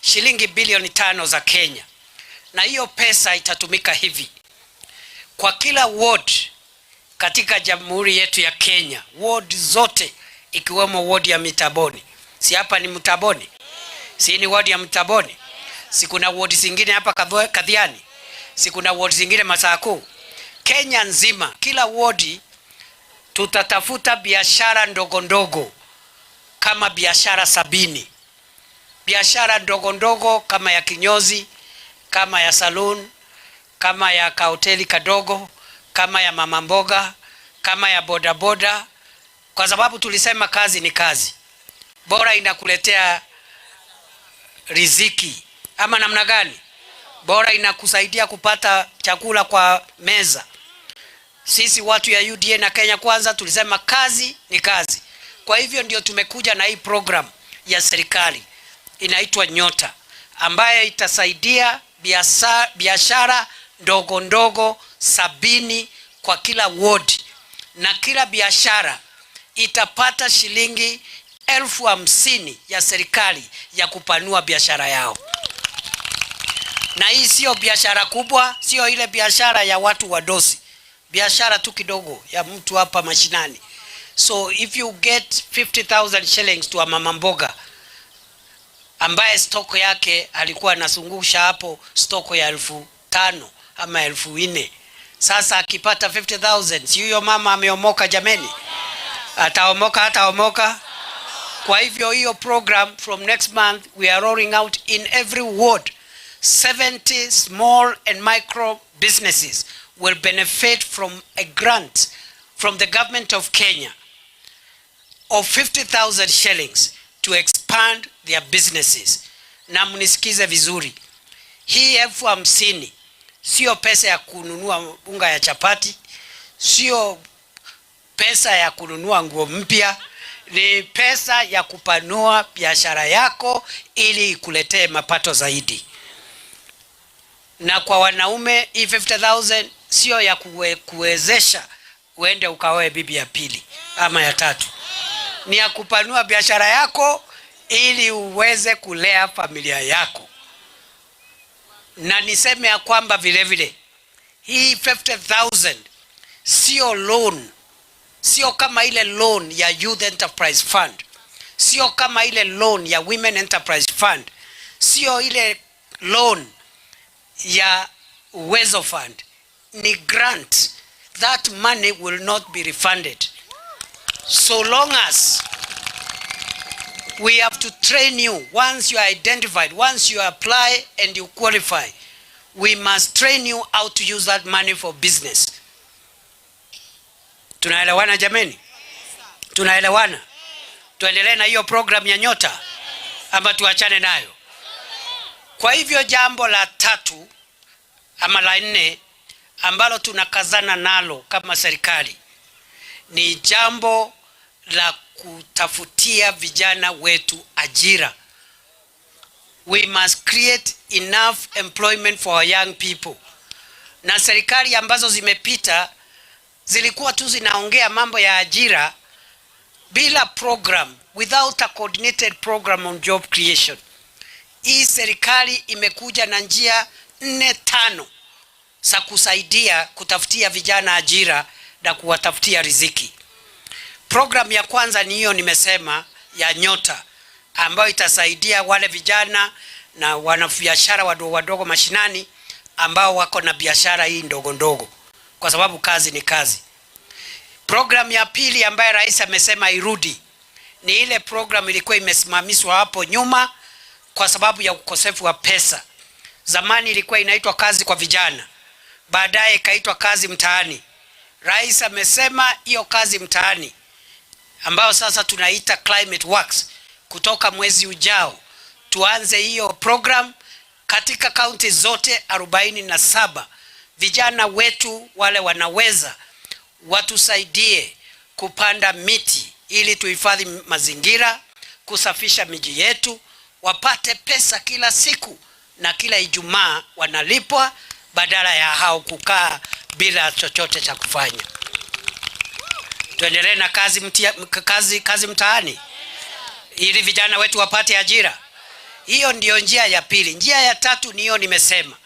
Speaker 9: shilingi bilioni 5 za Kenya. Na hiyo pesa itatumika hivi: kwa kila ward katika jamhuri yetu ya Kenya, ward zote ikiwemo ward ya Mitaboni. Si hapa ni Mitaboni? Si ni ward ya Mitaboni? Si kuna ward zingine hapa Kathiani? Si kuna ward zingine Masaku? Kenya nzima, kila ward tutatafuta biashara ndogo ndogo kama biashara 70. Biashara ndogo ndogo kama ya kinyozi, kama ya saloon, kama ya kahoteli kadogo, kama ya mama mboga, kama ya bodaboda, kwa sababu tulisema kazi ni kazi. Bora inakuletea riziki ama namna gani? Bora inakusaidia kupata chakula kwa meza. Sisi watu ya UDA na Kenya Kwanza tulisema kazi ni kazi. Kwa hivyo ndio tumekuja na hii program ya serikali inaitwa Nyota, ambaye itasaidia biashara ndogo ndogo 70 kwa kila ward, na kila biashara itapata shilingi 50,000 ya serikali ya kupanua biashara yao. Na hii sio biashara kubwa, sio ile biashara ya watu wadosi, biashara tu kidogo ya mtu hapa mashinani. So if you get 50,000 shillings to a mama mboga ambaye stock yake alikuwa anazungusha hapo stock ya 5,000 ama 4,000, sasa akipata 50,000, si huyo mama ameomoka jameni? Ataomoka, hataomoka? Kwa hivyo hiyo program, from next month we are rolling out in every ward. 70 small and micro businesses will benefit from a grant from the government of Kenya of 50,000 shillings to expand their businesses. Na mnisikize vizuri, hii 50,000 sio pesa ya kununua unga ya chapati, sio pesa ya kununua nguo mpya, ni pesa ya kupanua biashara yako ili ikuletee mapato zaidi. Na kwa wanaume, hii 50,000 sio ya kuwezesha uende ukaoe bibi ya pili ama ya tatu, ni ya kupanua biashara yako ili uweze kulea familia yako. Na niseme ya kwamba vile vile hii 50,000 sio loan, sio kama ile loan ya Youth Enterprise Fund, sio kama ile loan ya Women Enterprise Fund, sio ile loan ya Uwezo Fund, ni grant. That money will not be refunded so long as we have to train you. Once you are identified, once you apply and you qualify, we must train you how to use that money for business. Tunaelewana jameni? Tunaelewana? Tuendelee na hiyo program ya Nyota ama tuachane nayo? Kwa hivyo jambo la tatu ama la nne ambalo tunakazana nalo kama serikali ni jambo la kutafutia vijana wetu ajira. We must create enough employment for our young people. Na serikali ambazo zimepita zilikuwa tu zinaongea mambo ya ajira bila program, without a coordinated program on job creation. Hii serikali imekuja na njia nne tano za kusaidia kutafutia vijana ajira na kuwatafutia riziki. Program ya kwanza ni hiyo nimesema ya Nyota, ambayo itasaidia wale vijana na wanabiashara wadogo wadogo mashinani ambao wako na biashara hii ndogo ndogo, kwa sababu kazi ni kazi. Program ya pili ambayo rais amesema irudi ni ile program ilikuwa imesimamishwa hapo nyuma kwa sababu ya ukosefu wa pesa. Zamani ilikuwa inaitwa kazi kwa vijana, baadaye ikaitwa kazi mtaani. Rais amesema hiyo kazi mtaani ambayo sasa tunaita Climate Works, kutoka mwezi ujao tuanze hiyo program katika kaunti zote 47. Vijana wetu wale wanaweza watusaidie kupanda miti ili tuhifadhi mazingira, kusafisha miji yetu, wapate pesa kila siku na kila Ijumaa wanalipwa, badala ya hao kukaa bila chochote cha kufanya. Tuendelee na kazi mtaani ili vijana wetu wapate ajira. Hiyo ndiyo njia ya pili. Njia ya tatu ni hiyo nimesema,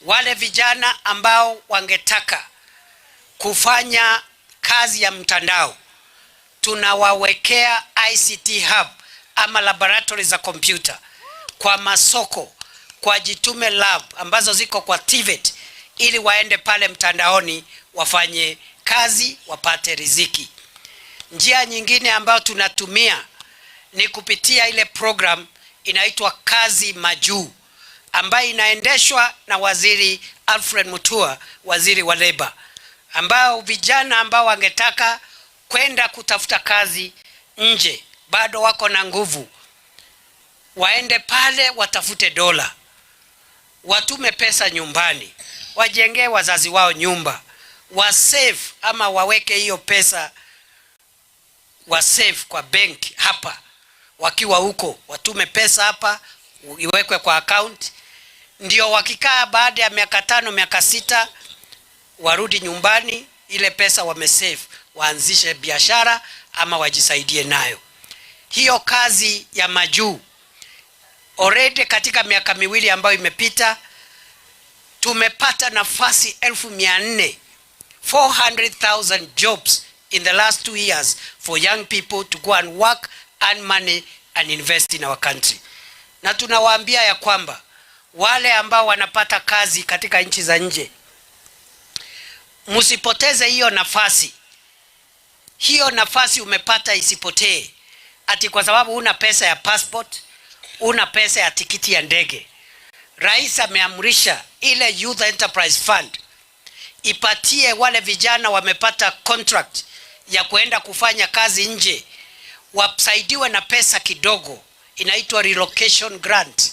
Speaker 9: wale vijana ambao wangetaka kufanya kazi ya mtandao tunawawekea ICT hub ama laboratory za kompyuta kwa masoko, kwa Jitume Lab ambazo ziko kwa TVET, ili waende pale mtandaoni wafanye kazi wapate riziki. Njia nyingine ambayo tunatumia ni kupitia ile program inaitwa Kazi Majuu ambayo inaendeshwa na Waziri Alfred Mutua, waziri wa Labor, ambao vijana ambao wangetaka kwenda kutafuta kazi nje bado wako na nguvu, waende pale watafute dola, watume pesa nyumbani, wajengee wazazi wao nyumba, wasave ama waweke hiyo pesa, wasave kwa benki hapa, wakiwa huko watume pesa hapa iwekwe kwa account, ndio wakikaa baada ya miaka 5 miaka 6 warudi nyumbani, ile pesa wamesave waanzishe biashara ama wajisaidie nayo. Hiyo kazi ya majuu already katika miaka 2 ambayo imepita tumepata nafasi 400,000, 400,000 jobs in the last 2 years for young people to go and work, earn money and invest in our country. Na tunawaambia ya kwamba wale ambao wanapata kazi katika nchi za nje, msipoteze hiyo nafasi. Hiyo nafasi umepata isipotee ati kwa sababu una pesa ya passport, una pesa ya tikiti ya ndege. Rais ameamrisha ile Youth Enterprise Fund ipatie wale vijana wamepata contract ya kuenda kufanya kazi nje, wasaidiwe na pesa kidogo, inaitwa relocation grant.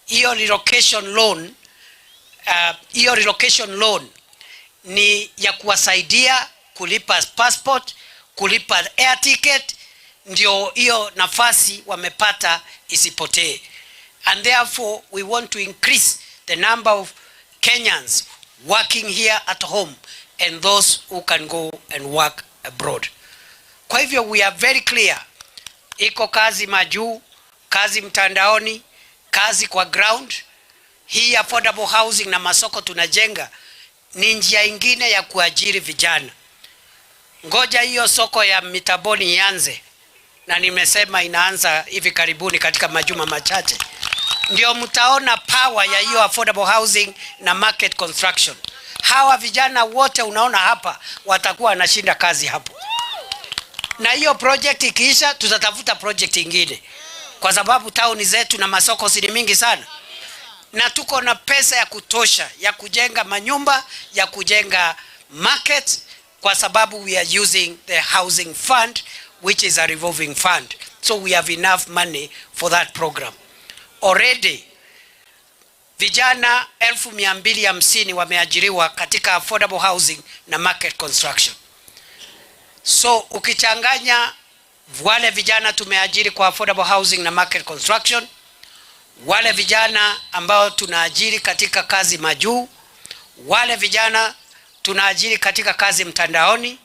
Speaker 9: Hiyo relocation loan, hiyo relocation loan ni ya kuwasaidia kulipa passport, kulipa air ticket, ndio hiyo nafasi wamepata isipotee. And therefore we want to increase the number of Kenyans working here at home and those who can go and work abroad. Kwa hivyo we are very clear. Iko kazi majuu, kazi mtandaoni, kazi kwa ground. Hii affordable housing na masoko tunajenga ni njia ingine ya kuajiri vijana. Ngoja hiyo soko ya Mitaboni ianze, na nimesema inaanza hivi karibuni katika majuma machache, ndio mtaona power ya hiyo affordable housing na market construction. Hawa vijana wote unaona hapa watakuwa wanashinda kazi hapo, na hiyo project ikiisha, tutatafuta project ingine, kwa sababu town zetu na masoko si mingi sana, na tuko na pesa ya kutosha ya kujenga manyumba, ya kujenga market, kwa sababu we are using the housing fund, which is a revolving fund, so we have enough money for that program. Already vijana 250,000 wameajiriwa katika affordable housing na market construction. So ukichanganya wale vijana tumeajiri kwa affordable housing na market construction, wale vijana ambao tunaajiri katika kazi majuu, wale vijana tunaajiri katika kazi mtandaoni,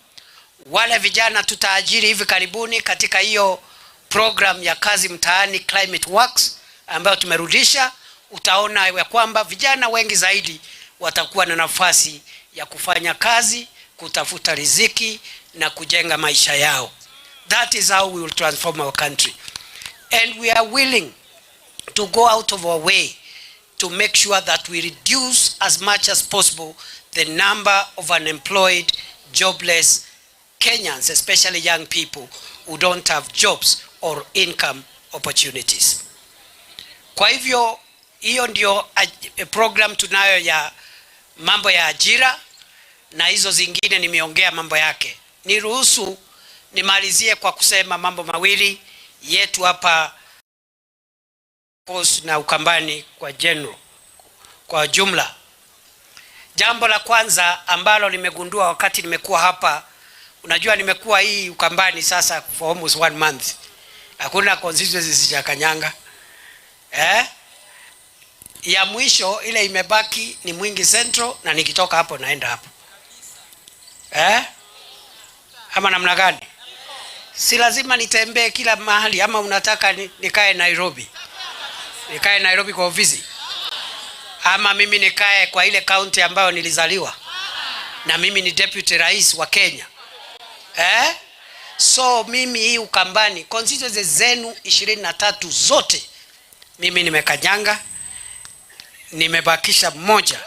Speaker 9: wale vijana tutaajiri hivi karibuni katika hiyo program ya kazi mtaani Climate Works ambayo tumerudisha, utaona ya kwamba vijana wengi zaidi watakuwa na nafasi ya kufanya kazi, kutafuta riziki na kujenga maisha yao. That is how we will transform our country. And we are willing to go out of our way to make sure that we reduce as much as possible the number of unemployed, jobless Kenyans, especially young people who don't have jobs or income opportunities. Kwa hivyo hiyo ndio program tunayo ya mambo ya ajira, na hizo zingine nimeongea mambo yake. Niruhusu nimalizie kwa kusema mambo mawili yetu hapa Coast na Ukambani kwa general, kwa jumla. Jambo la kwanza ambalo nimegundua wakati nimekuwa hapa, unajua nimekuwa hii Ukambani sasa for almost 1 month. Hakuna constituency sijakanyanga. Ya mwisho ile imebaki ni Mwingi Central, na nikitoka hapo naenda hapo. Ama namna gani? Si lazima nitembee kila mahali, ama unataka nikae Nairobi? Nikae Nairobi kwa ofisi? Ama mimi nikae kwa ile county ambayo nilizaliwa? Na mimi ni deputy rais wa Kenya. So mimi hii Ukambani, constituencies zenu 23 zote mimi nimekanyanga, nimebakisha moja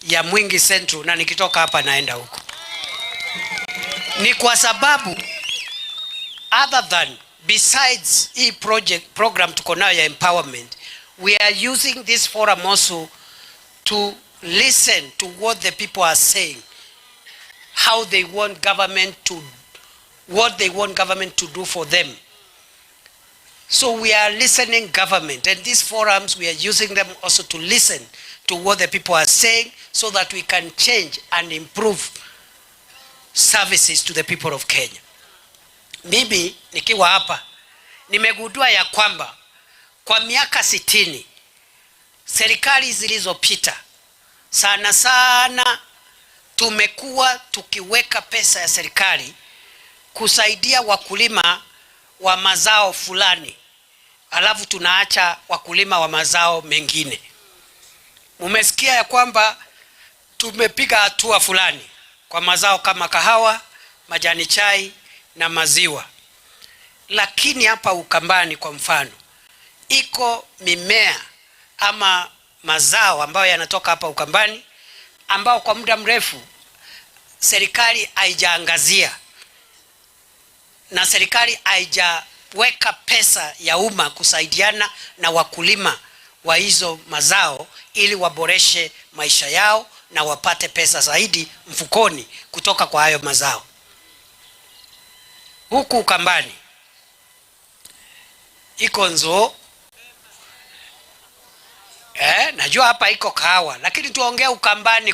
Speaker 9: ya Mwingi Central, na nikitoka hapa naenda huko. Ni kwa sababu other than besides hii project program tuko nayo ya empowerment, we are using this forum also to listen to what the people are saying, how they want government to, what they want government to do for them. So we are listening government, and these forums, we are using them also to listen to what the people are saying so that we can change and improve services to the people of Kenya. Mimi nikiwa hapa nimegundua ya kwamba kwa miaka 60 serikali zilizopita sana sana tumekuwa tukiweka pesa ya serikali kusaidia wakulima wa mazao fulani, alafu tunaacha wakulima wa mazao mengine. Mumesikia ya kwamba tumepiga hatua fulani kwa mazao kama kahawa, majani chai na maziwa, lakini hapa Ukambani kwa mfano iko mimea ama mazao ambayo yanatoka hapa Ukambani ambao kwa muda mrefu serikali haijaangazia na serikali haijaweka pesa ya umma kusaidiana na wakulima wa hizo mazao ili waboreshe maisha yao na wapate pesa zaidi mfukoni kutoka kwa hayo mazao. Huku Ukambani iko nzoo, najua hapa iko kahawa, lakini tuongee Ukambani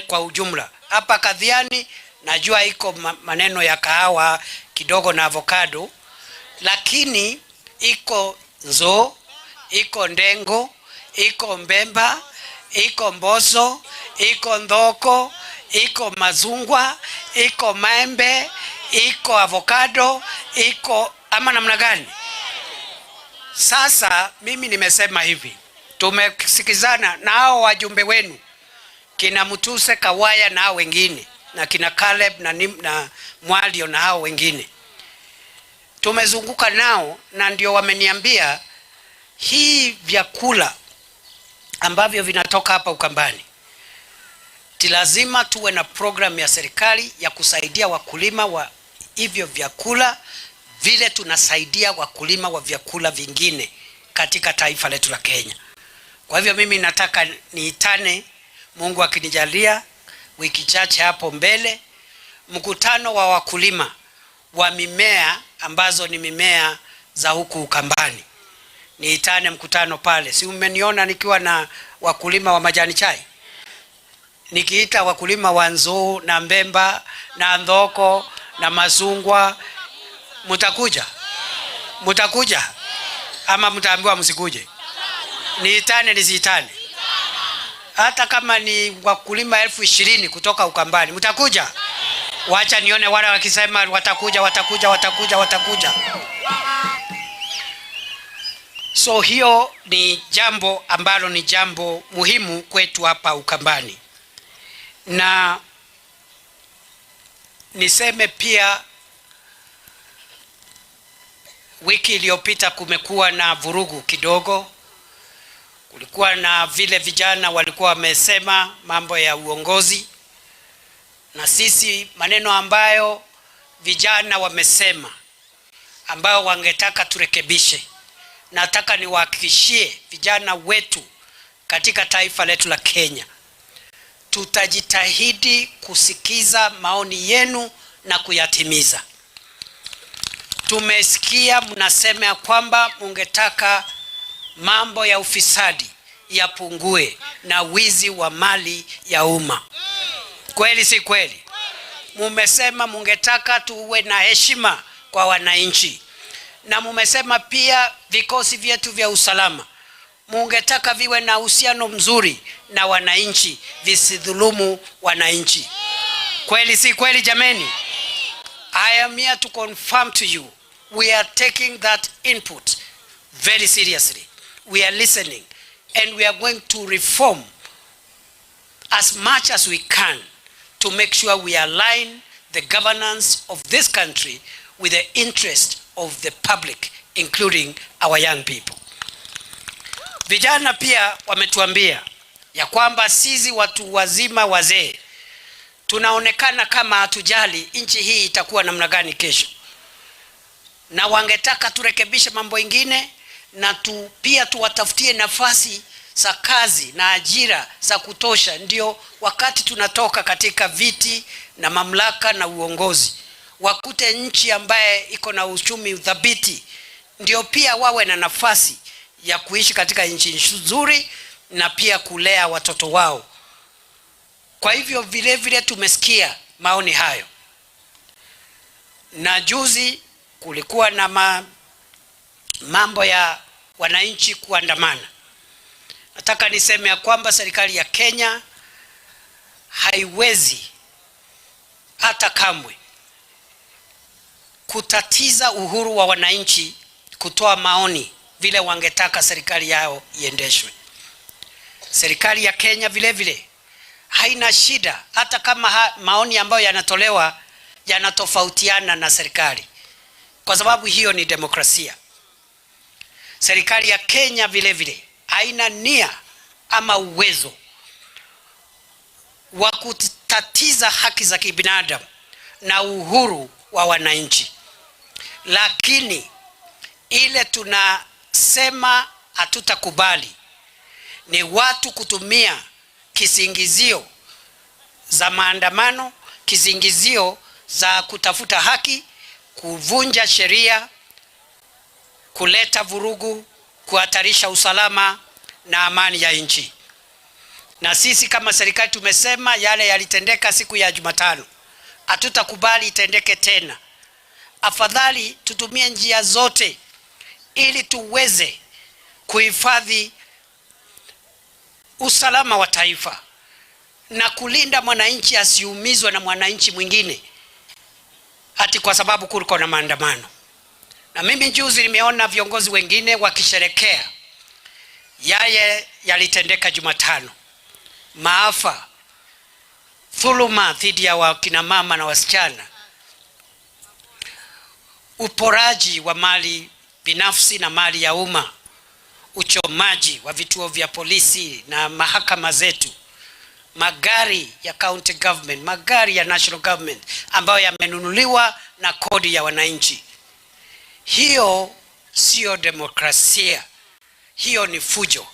Speaker 9: kwa ujumla. Hapa Kathiani najua iko maneno ya kahawa kidogo na avocado, lakini iko nzoo, iko ndengo, iko mbemba, iko mboso, iko ndhoko, iko mazungwa, iko maembe, iko avocado, iko ama namna gani? Sasa mimi nimesema hivi, tumesikizana na hao wajumbe wenu kina Mutuse Kawaya na hao wengine na kina Caleb na Mwalio na hao wengine, tumezunguka nao na ndio wameniambia hii vyakula ambavyo vinatoka hapa Ukambani ti lazima tuwe na program ya serikali ya kusaidia wakulima wa hivyo vyakula vile tunasaidia wakulima wa vyakula vingine katika taifa letu la Kenya. Kwa hivyo mimi nataka niitane, Mungu akinijalia, wiki chache hapo mbele, mkutano wa wakulima wa mimea ambazo ni mimea za huku Ukambani. Niitane mkutano pale. Si mmeniona nikiwa na wakulima wa majani chai? Nikiita wakulima wa nzuu na mbemba na ndhoko na mazungwa, mutakuja? Mutakuja? Ama mtaambiwa msikuje? Niitane nisiitane? Hata kama ni wakulima 20,000 kutoka Ukambani, mtakuja? Wacha nione wale wakisema watakuja, watakuja, watakuja, watakuja. So hiyo ni jambo ambalo ni jambo muhimu kwetu hapa Ukambani. Na niseme pia wiki iliyopita kumekuwa na vurugu kidogo. Kulikuwa na vile vijana walikuwa wamesema mambo ya uongozi, na sisi maneno ambayo vijana wamesema ambayo wangetaka turekebishe. Nataka niwahakikishie vijana wetu katika taifa letu la Kenya, tutajitahidi kusikiza maoni yenu na kuyatimiza. Tumesikia mnasema ya kwamba mungetaka mambo ya ufisadi yapungue na wizi wa mali ya umma. Kweli si kweli? Mumesema mungetaka tuwe na heshima kwa wananchi, na mumesema pia vikosi vyetu vya usalama mungetaka viwe na uhusiano mzuri na wananchi, visidhulumu wananchi. Kweli si kweli jameni? I am here to confirm to you we are taking that input very seriously. We are listening and we are going to reform as much as we can to make sure we align the governance of this country with the interest of the public, including our young people. Vijana pia wametuambia ya kwamba sisi watu wazima wazee tunaonekana kama hatujali nchi hii itakuwa namna gani kesho, na wangetaka turekebishe mambo ingine na pia tuwatafutie nafasi za kazi na ajira za kutosha, ndio wakati tunatoka katika viti na mamlaka na uongozi wakute nchi ambaye iko na uchumi thabiti ndio pia wawe na nafasi ya kuishi katika nchi nzuri na pia kulea watoto wao. Kwa hivyo vile vile tumesikia maoni hayo, na juzi kulikuwa na mambo ya wananchi kuandamana. Nataka niseme ya kwamba serikali ya Kenya haiwezi hata kamwe kutatiza uhuru wa wananchi kutoa maoni vile wangetaka serikali yao iendeshwe. Serikali ya Kenya vile vile haina shida hata kama maoni ambayo yanatolewa yanatofautiana na serikali, kwa sababu hiyo ni demokrasia. Serikali ya Kenya vile vile haina nia ama uwezo wa kutatiza haki za kibinadamu na uhuru wa wananchi, lakini ile tunasema hatutakubali ni watu kutumia kisingizio za maandamano, kisingizio za kutafuta haki, kuvunja sheria, kuleta vurugu, kuhatarisha usalama na amani ya nchi. Na sisi kama serikali tumesema yale yalitendeka siku ya Jumatano hatutakubali itendeke tena. Afadhali tutumie njia zote ili tuweze kuhifadhi usalama wa taifa na kulinda mwananchi asiumizwe na mwananchi mwingine ati kwa sababu kuliko na maandamano. Na mimi juzi nimeona viongozi wengine wakisherekea yale yalitendeka Jumatano, maafa, dhuluma dhidi ya wakina mama na wasichana, uporaji wa mali binafsi na mali ya umma, uchomaji wa vituo vya polisi na mahakama zetu, magari ya county government, magari ya national government ambayo yamenunuliwa na kodi ya wananchi. Hiyo siyo demokrasia, hiyo ni fujo.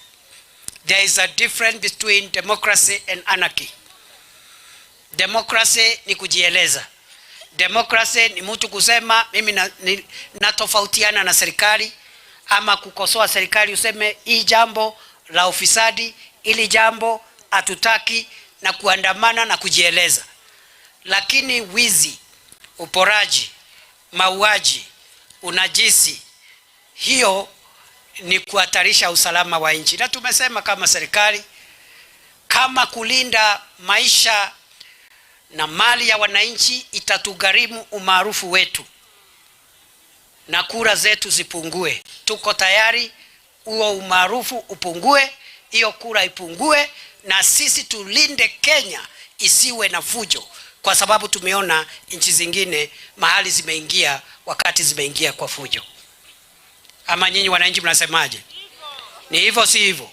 Speaker 9: There is a difference between democracy and anarchy. Democracy ni kujieleza. Democracy ni mtu kusema mimi natofautiana na serikali ama kukosoa serikali, useme hii jambo la ufisadi, ili jambo hatutaki, na kuandamana na kujieleza. Lakini wizi, uporaji, mauaji, unajisi, hiyo ni kuhatarisha usalama wa nchi. Na tumesema kama serikali, kama kulinda maisha na mali ya wananchi itatugharimu umaarufu wetu na kura zetu zipungue, tuko tayari huo umaarufu upungue, hiyo kura ipungue, na sisi tulinde Kenya isiwe na fujo, kwa sababu tumeona nchi zingine mahali zimeingia wakati zimeingia kwa fujo. Ama nyinyi wananchi mnasemaje? Ni hivyo si hivyo?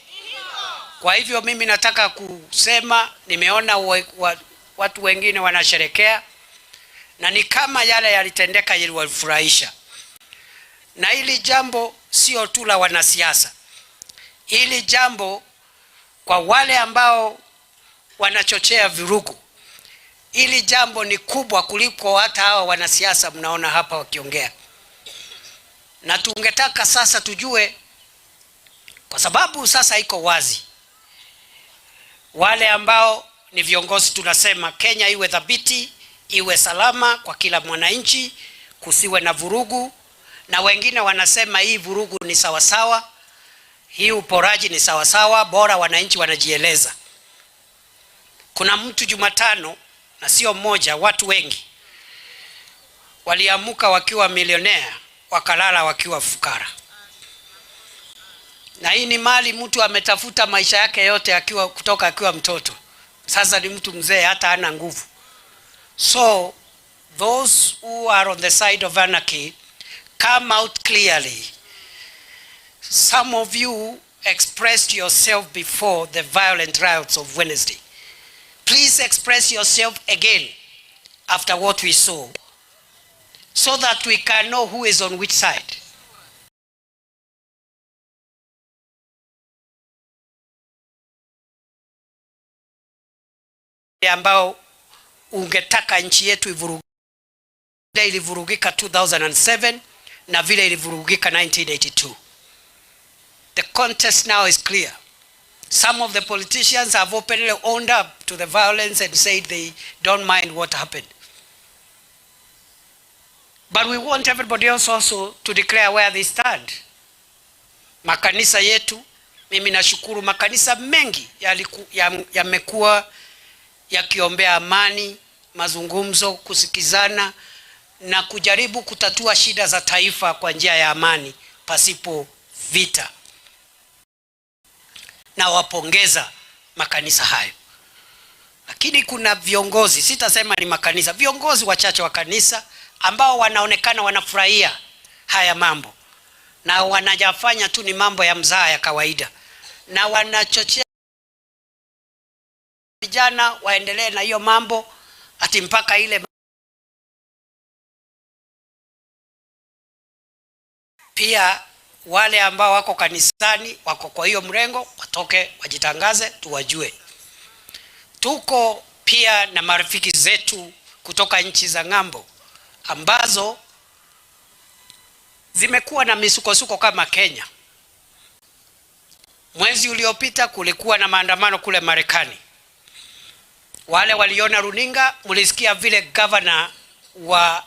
Speaker 9: Kwa hivyo mimi nataka kusema, nimeona watu wengine wanasherekea na ni kama yale yalitendeka yaliwafurahisha. Na hili jambo sio tu la wanasiasa, hili jambo kwa wale ambao wanachochea vurugu, hili jambo ni kubwa kuliko hata hawa wanasiasa mnaona hapa wakiongea. Na tungetaka sasa tujue, kwa sababu sasa iko wazi, wale ambao ni viongozi tunasema Kenya iwe thabiti, iwe salama kwa kila mwananchi, kusiwe na vurugu. Na wengine wanasema hii vurugu ni sawasawa, hii uporaji ni sawasawa, bora wananchi wanajieleza. Kuna mtu Jumatano, na sio mmoja, watu wengi waliamuka wakiwa milionea, wakalala wakiwa fukara. Na hii ni mali mtu ametafuta maisha yake yote kutoka akiwa mtoto. Sasa ni mtu mzee hata hana nguvu. So those who are on the side of anarchy, come out clearly. Some of you expressed yourself before the violent riots of Wednesday. Please express yourself again after what we saw, so that we can know who is on which side. Ambao ungetaka nchi yetu ivurugike, ilivurugika 2007 na vile ilivurugika 1982. The contest now is clear. Some of the politicians have openly owned up to the violence and said they don't mind what happened. But we want everybody else also to declare where they stand. Makanisa yetu, mimi nashukuru makanisa mengi yamekuwa yakiombea amani, mazungumzo, kusikizana na kujaribu kutatua shida za taifa kwa njia ya amani pasipo vita. Na wapongeza makanisa hayo. Lakini kuna viongozi, sitasema ni makanisa, viongozi wachache wa kanisa ambao wanaonekana wanafurahia haya mambo na wanajafanya tu ni mambo ya mzaha ya kawaida, na wanachochea vijana waendelee na hiyo mambo ati mpaka ile. Pia wale ambao wako kanisani wako kwa hiyo mrengo watoke wajitangaze, tuwajue. Tuko pia na marafiki zetu kutoka nchi za ng'ambo ambazo zimekuwa na misukosuko kama Kenya. Mwezi uliopita kulikuwa na maandamano kule Marekani. Wale waliona runinga mlisikia vile governor wa